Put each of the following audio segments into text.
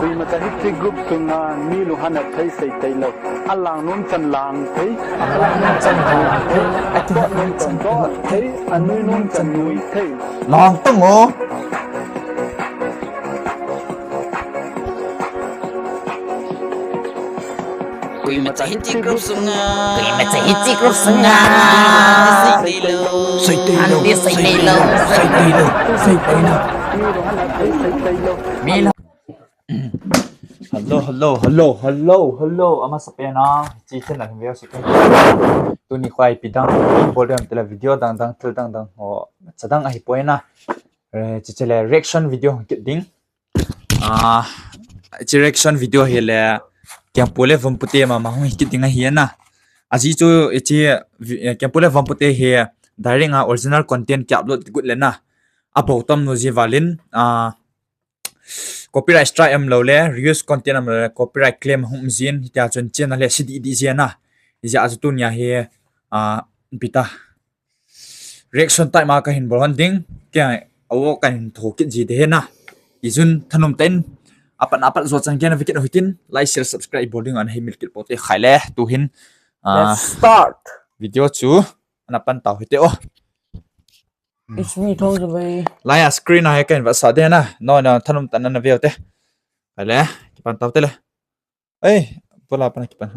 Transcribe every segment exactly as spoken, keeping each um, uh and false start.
Koima cha hiche group sunga mi lunghang a thei sei tailou. Alang nom chan lang thei. Alang nom chan lang thei. Atot nom chan tot thei. Anui nom chan nui thei. Lang tang o. Koima cha hiche group sunga. Koima cha hiche group sunga. Sei tailou. Sei tailou. Sei tailou. Sei tailou. Mi lunghang a thei sei tailou. Mi lunghang Hello, hello, hello, hello, hello. Amasapen a, hiche channel hin veu sih. Tuni khoi ipi dang bol dem tile, video dang dang, thil dang dang ho, cha dang ahi poi na. Eh, hiche le reaction video kit ding. Ah, hiche reaction video hi le, Kengpu le Vampu te mama hung hi kit ding ahi na. Ajeh chu hiche vi-, eh, Kengpu le Vampu te hi direct a original content ki upload got le na. Abol tam nu ji valin, ah, copyright strike um lou le, reuse content um lou le, copyright claim hung um jin, hitia chun channel le si didi jin a. Hijeh a chu tunia hi, ah, ipi ta. Reaction type ma kahin bol hon ding, kei a o kahin thokit ji de hi na. Ijun thanom tah in, apat apat jo chan kei na vekit u hitin, like, share, subscribe bol ding ana hei mil kit pou te khai le, tuhin, ah, let's start. Video chu, ana pan tau hite o. It's me, Thong Jabai. Lai a screen a hi kahin vetsah de na. No, no, thanom tah in ana veu te. Kale, kipan tau te le. Ei, pula pana kipan.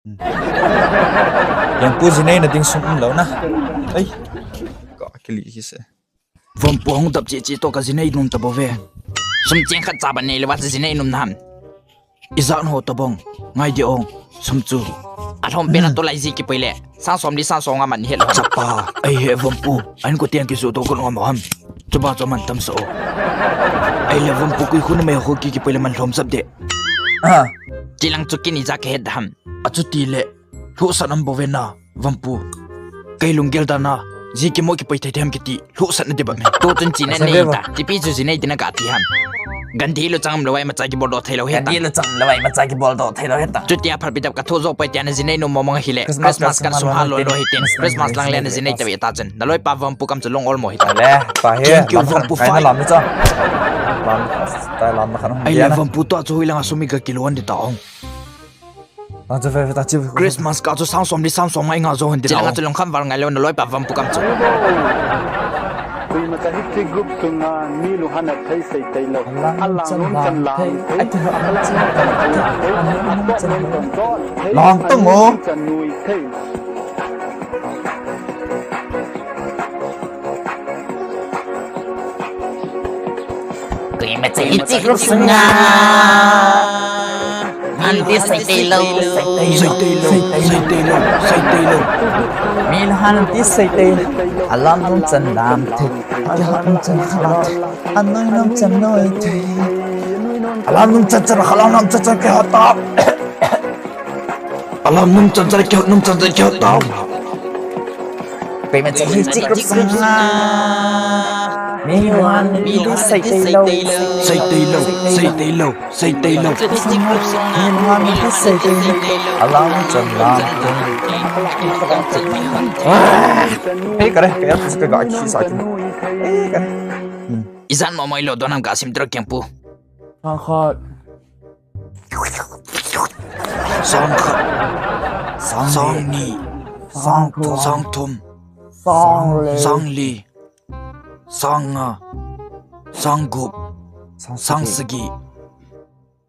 Hmm. Kengpu jinei na ding sum um lou na. Ei, ka kili hi se. Vampu hung dap chi chi to ka jinei num ta bou ve. Sum cheng khat cha ban nei le va jinei num na ham. Ijat ho tabang, ngai di ong, sum chu. Alhom pen a tulai ji kipui le, sang som li sang som nga man het lo. Chapa, ei he Vampu, an ko tiang kisu to ko ngam ham. Chuba chu man tam so. Ei le Vampu kui khun mai ho ki kipui le man lhom sap de. Ah. Kilang chu kini ja ke het ham. Achuti le, lhusat nam bou ve na. Vampu. Kei lunggel dan a, ji kimo kipui thei thei ham kiti, lhusat na ding ba me. Tu chun chi na nei ta, tipi chu jinei ding na ka ti ham. Gandhi lo chang lou vai macha kibol doh thei lou he ta. Gandhi lo chang lou vai macha kibol doh thei lou he ta. Chutia phalbi dap ka thu jo pai tia na jinei nom mong mong hi le. Christmas ka sum ha lo lo hi tin. Christmas lang le na jinei ta ve ta chun. Na loi pa Vampu kam chu long ol mo hi ta. Le, pa he. Thank you, Vampu fai. Lam ni cha. Lam, ta lam na khan. Ei le Vampu to chu hui lang a sum i ka kilo an di ta ong. Christmas ka chu sang som li sang som ngai nga jo hin ti. Chilanga chu lungkham val ngai lou na loi pa Vampu kam chu. Koima cha hiche group sunga mi lunghang a thei sei tailou. Alang nom chan lang thei. Alang nom chan lang thei. Atot nom chan tot thei. Lang tang o. Anui nom chan nui thei. Koima cha hiche group sunga. Lunghang ti sei tailou. Sei tailou, sei tailou, sei tailou. Mi lunghang ti sei tailou. Alang nom chan lang thei. Kihot nom chan khalang thei. Anui nom chan nui thei. Alang nom chan chan khalang nom chan chan kihot ta. Alang nom chan chan kihot nom chan chan kihot ta. Koima cha hiche group sunga. Mi lunghang ti sei tailou. Sei tailou, sei tailou, sei tailou. Mi lunghang ti sei tailou. Alang nom chan lang thei. Ei, kare, kaya tu ka ga ki sa ki. Ei, kare. Ijat mo mo ilo don ham ka sim tro Kengpu. Sang khat. Sang khat. Sang ni. Sang thum. Sang thum. Sang li. Sang li. Sang nga. Sang gup. Sang sagi.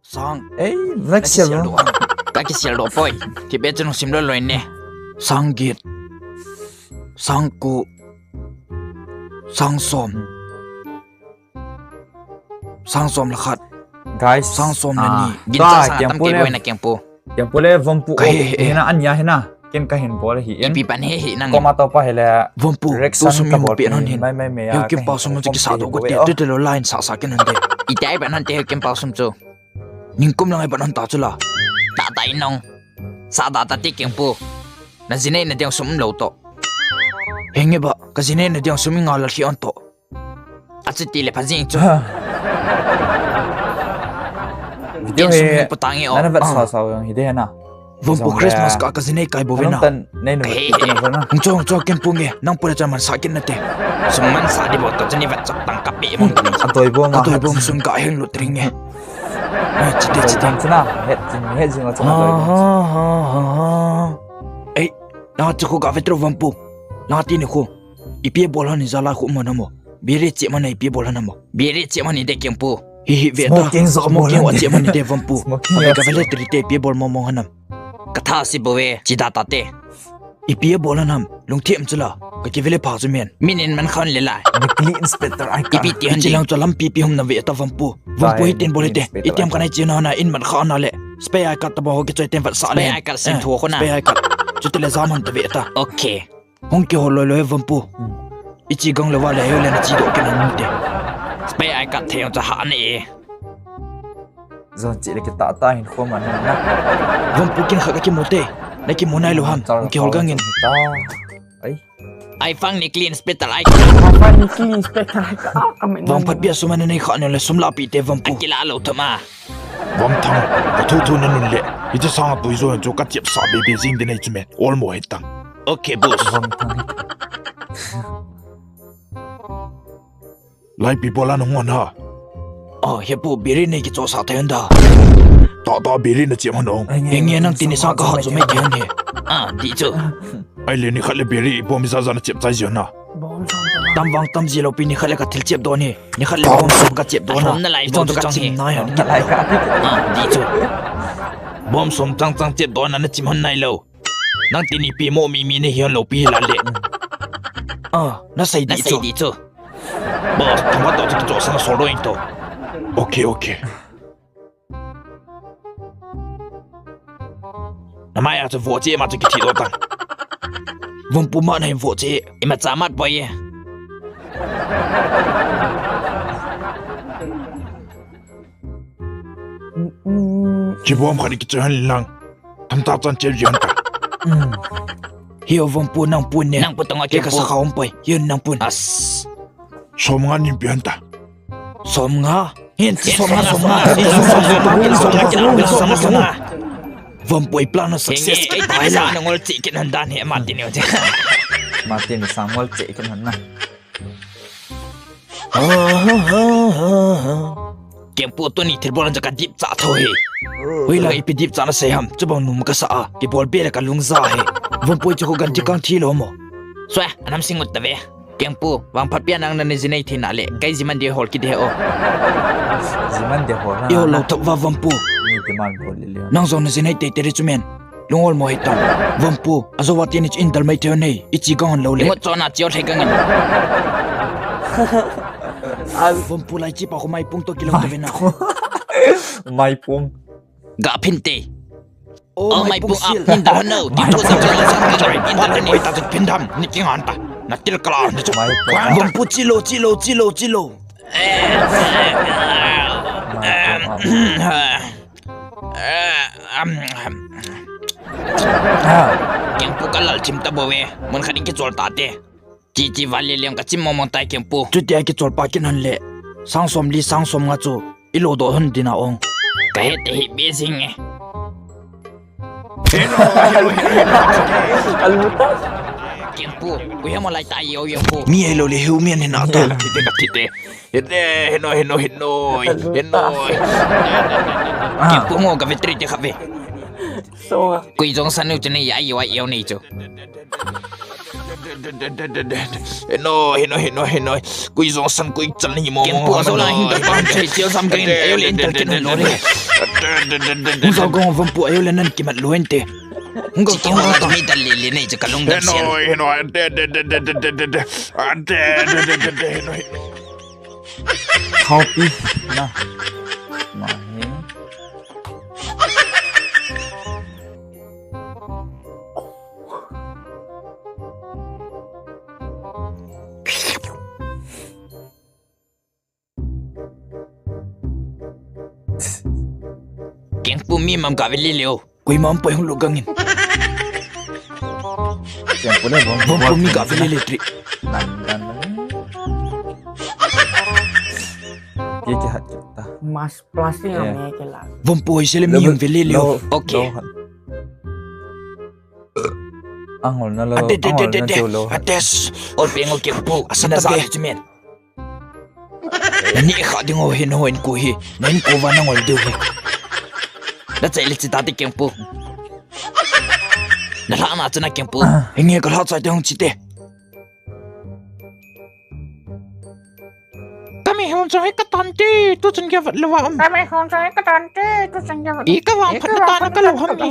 Sang. Ei, vek sial lo. Ka kisel do poi. Ti be chun sim lo loi ne. Sang get. Sang ko. Sang som. Sang som le khat. Guys, sang som le ni. Gin cha sang tam ke boi na Kengpu. Kengpu le Vampu o. Hina anya hina. Ken kahin bol hi in. Ipi pan he hi nang. Koma to pa hele. Vampu. Reaction tu sum ka bol pe non hin. Mai mai mai. Heu Kempau sum chu kisa do ko te. Tu te lo line sa sa ken hande. Itai pan hande Heu Kempau sum chu. Ningkum lang ai pan hon ta chu la. Ta ta in nong. Sa da ta ti Kengpu. Na jinei na ding sum lo to. Henge ba, ka jinei na ding sum nga la thi on to. Achuti le pha jing chu. Video hi putang e o. Nana vet sa sa yang hi de na. Vompu Christmas ka ka jinei kai bou ve na. Hung cho, hung cho, Kengpu nge, nang pura cha man sa kin nate. Sum man sa di bou to chani vat chak tang ka pe mong. Ka doi bom sun ka heng lut ring nge. Chite, chite. Chana, het jing, het jing a chana doi bom. Ei, na chu khu ka ve tro Vompu. Na ti ni khu. Ipi bol han ni jala khu mo na mo. Biri chi man ipi bol han mo. Biri chi man ni de Kengpu. Hi hi ve ta. Smoking zo bol han ni. Chi man ni de Vompu. Smoking. Ka ve le tri te ipi bol mo mo han nam. Ka tha si bou ve, chi da ta te. Ipi bol han nam, lungthim chu la. Ka ki ve le pha chu men. Min in man khan le la. Nakli inspector ai ka. Ipi ti han di. Chi lang chu lampi pi hum na ve ta Vompu. Vompu hi tin bol te. Item ka nai chi na na in man khan na le. Spare ai ka ta ba ho ki choi ten vat sa le. Spare ai ka sin thu khu na. Spare ai ka. Chu te le jam han ta ve ta. Okay. Hung kihol loi loi Vompu. Hmm. Ichi gang le va le heo le na chi do kin han te. Spare ai ka thei cha ha ne e. Jon chi le ki ta ta hin khom an na. Vompu kin kha ka ki mu te. Na ki mu nai lo ham. Hung kihol gang in. Ai. Ai fang ni clean spit ai. Ai fang ni clean spit ai. Vang phat bia sum an nei kha ne le sum la pi te Vompu. Kila lo thama. Vamthang, ka thu thu na nun le, hiche sanga tui jo chu ka chiap sa be be jing din nei chu men, ol mo het tang. Okay, boss. Vamthang. Lai pi bola na ngon ha. Oh, he pu biri nei ki cho sa thei da. Ta ta biri na chiam han ong. Enge nang tini sa ka ha chu mai thei he. Ah, ti chu. Ai le ni khat le biri bom za za na chiap chai jiu na. Tam vang tam ji lo pi ni khat le ka thil chiap don hi. Ni khat le bom som ka chiap don na. Bom na lai bom ka chang hi. Na lai ka. Ah, di chu. Bom som chang chang chiap don na chim han nai lo. Nang tini pi mo mi mi ni hian lo pi la le. Ah, na sei di chu. Boss, thama to chu cho sa na so lo in to. Okay, okay. Na mai a chu vo che ma chu ki thi do tang. Vampu ma na hin vo che. Ima cha mat poi e. Ki bom khat ki che han lang. Tham ta chan che ji han ta. Hi o Vampu nang pu ne. Nang pu tong a ke ka sa kha om poi. Hi nang pu. As. Som nga nin pi han ta. Som nga. Hin, som nga, som nga. Vampu i plan na success. Ai la. Nangol chi kin han dan he Martin yo. Martin sa ngol chi kin han na. Kengpu tuni thil bol an ka dip cha tho he. Hui la ipi dip cha na sei ham. Chubang num ka sa a. Ki bol be la ka lung za he. Vampu chu ko gan ti kang thi lo mo. Swa, anam singut ta ve. Kengpu, vangphat pia nang na ni jinei thina le, kai jiman de hol ki de o. Jiman de hol na. Yo lo thok va Vampu. Ni te man bol le le. Nang jong na jinei te te ri chu men. Lungol mo hei ta. Vampu, ajo wa te ni chu in dal mai thei nei, i chi gang lo le. Ngot chona chiu thei gang. Vampu lai chi pa ko mai pung to kilo te ve na. Mai pung. Ga phin te. Oh, mai pung sil. In dal no. Ti ko sa la sa ka in dal ni ta phin dam. Ni ki ngan ta. Na til kala ni chu. Mai pung. Vampu chi lo, chi lo, chi lo, chi lo. Kengpu ka lal chim ta bo ve. Mun khat in ki chol ta te. Chi chi vale leng ka chim mong mong tai Kengpu. Chuti a ki chol pa kin han le. Sang som li sang som nga chu. I lo do han dina ong. Ka he te hi be jing e. Kengpu, ku he mo lai ta yo yo pu. Mi he lo le heu mi an he na ta. Ti te ka ti te. Heno, heno, heno, heno. Heno. Kengpu ngo ka vetri te kha ve. So. Kui jong san nu chu nei ya yo yo nei chu. Heno, heno, heno, heno. Kui jong san kui chan ni mo. Kengpu so la hin ta pan che chiu sam keng. Ayo le intel ken lo re. Hung sa gong Vampu ayo le nan ki mat lo ente. Hung ka tong ka mi dal le le nei chu ka lung dal sian. Heno, heno, de, de, de, de, de, de, de. Ah, de, de, de, de, de, heno, heno. Copy. Na. Ma he. Kengpu mi mam ka ve le le o. Kui mam poi hung lu gangin. Kengpu le bom. Bom pu mi ka ve le le tri. Nan, nan, nan. Ye ke hat kita. Mas plastic ang ye ke la. Vampu hoi sele mi hung ve le le o. Okay. Lo hat. Angol na lo, angol na diu lo. Ates. Ol peng o Kengpu. Asa na za chu men. Nani kha ding o hin ho in ku hi. Nan ku va nangol diu hi. Na chai le chi ta te Kengpu. Na lha na chana Kengpu. Hinge ka lha chai te hung chi te. Kami hon chai ka tan te, tu chun ke vat lo va um. Kami hon chai ka tan te, tu chun ke vat. I ka va phat na ta na ka lo ham ni.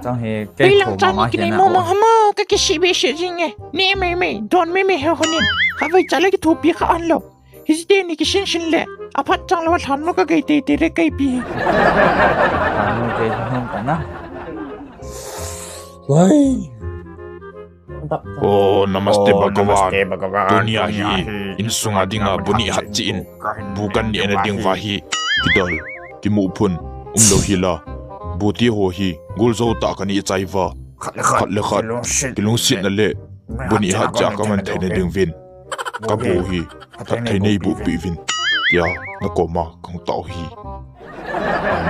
Chang he, kei lang chang ni ki nei mo mo hama, ka ki si be si jing e. Ni me me, don me me he honin. Ha vai cha le ki thu pi kha an lo. Hiche teni kisin sin le. Aphat chang lou lhan mo ka gei tei tei re kei pi. Lhan mo gei lhan ka na. Wai. Oh, namaste, oh, Bhagavan. Namaste, Bhagavan. Tunia hi, insunga dinga bu ni hat chi in. Bu kan ni ana ding va hi. Kidol, kimu phun, um lou hi la. Bu ti ho hi, gul zo ta ka ni chai va. Khat le khat. Khat le khat. Kilungset. Kilungset na le. Bu ni hat cha ka man thei na ding vin. Ka bu hi. That thei nei bu pi vin. Tia, na koma, kong tau hi.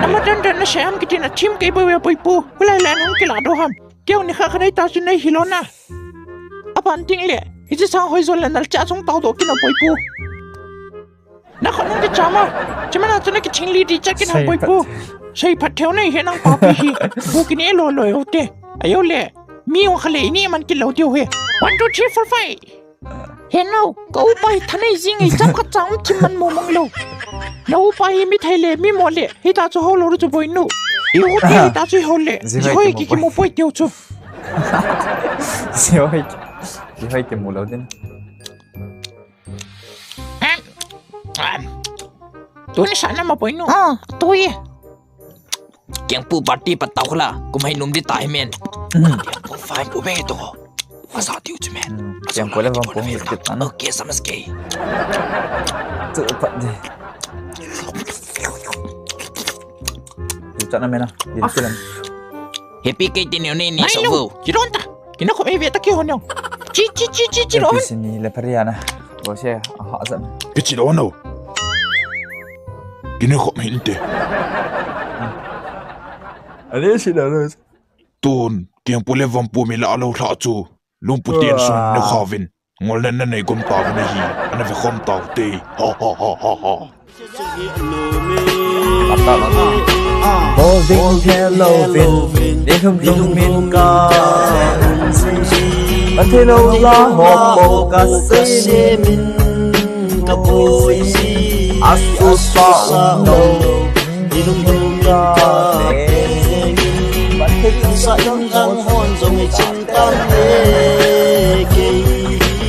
Nama dan dan na siam kitin a thim kei boi boi pu. Kulai lan hung kila do ham. Keu ni kha kha nei ta chu nei hi lo na. Apan ting le. Hiche sang hoi zo le nal cha chung tau do kin a boi pu. Na kha nung ki chama. Chama na chu na ki thing li di cha kin a boi pu. Sei phat theu nei he nang pa pi hi. Bu kin e lo lo yo te. Ayo le. Mi ong kha le ni man ki lo tiu he. One, two, three, four, five. He nau, ka upa hi thanei jing e, cham khat cha um thim man mo mang lo. Na upa hi mi thei le, mi mo le, hita chu ho lo ru chu boi nu. I u te hita chu ho le, ji hoi ki ki mo poi tiu chu. Ji hoi ki, ji hoi ki mo lo din. Em, em. Tuni sa na ma boi nu. Ah, tu ye. Kengpu party pat tau khula, kum hai num di ta hi men. Kengpu fine pu be to. Asa tiu chu men. Kengpu le Vampu hi kit na. Okay, samas ke. Tu pat di. Tu chat na mena. Di tu lam. Happy ke ti neo ne ni so vo. Kiron ta. Kina khop e ve ta ki ho neo. Chi, chi, chi, chi, chi ron. Sini le pariana. Bo se, aha, zan. Kichi lo no. Kina khop hin te. Ale si da no. Tun, Kengpu le Vampu mi la lo lha chu. Lungpu tin sun ne khavin. Ngol nen na nei gom ta vin hi. Ana ve khom ta te. Ha, ha, ha, ha, ha. Bol ding he lo vin, ding lhum lhum min ka um jing. Pathe lo la ho po ka se min ka poi ji. Asu sa um lo, ding lhum lhum min ka pe min. Pathe sa in lang hon jong i chin.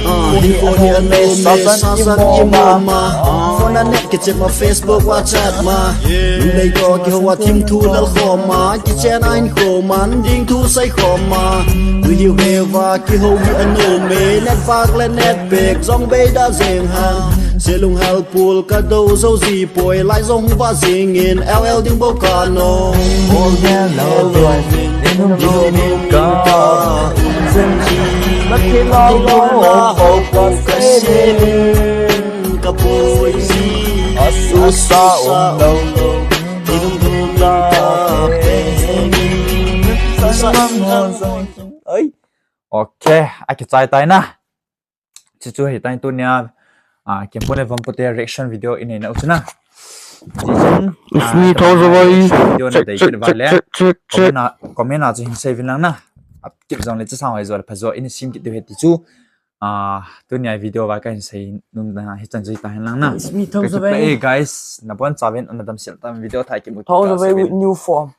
Hi, hi, hi, anu me, sa san i moma. Phone a net kichep ma, Facebook, WhatsApp ma. Lei to kiho a thim thu lal khoma, kichen a in khoma, ding thu sai khoma. Ui hiu heva kiho hi anu me, net vak le net pek, jong bei da jeng hang. Selung hal pul ka do zo ji poi, lai jong va jing in, L L ding bo ka no. Bol hen lo vin. Ding lhum lhum min ka um jing. Pathe lo la ho po ka se min ka poi ji. Asu sa um lo. Ding lhum lhum min ka pe min. Sa sa um lo. Oi. Okay, akichai tai na. Chuchu hi tai tunia, ah, Kengpu le Vampu te reaction video i nei nau chu na. Chi chun, ah, mi thou zo vai. Video na dei kit vai le. Comment a, comment a chu hin sei vin lang na. Ap kit jong le chu sang vai zo le pha zo in sim kit diu he ti chu. Ah, tunia video va ka hin sei num na hi chan chu ta hen lang na. Mi thou zo vai. Hey guys, na bon cha vin na dam sil tam video thai kit mu. Thou zo vai with new form.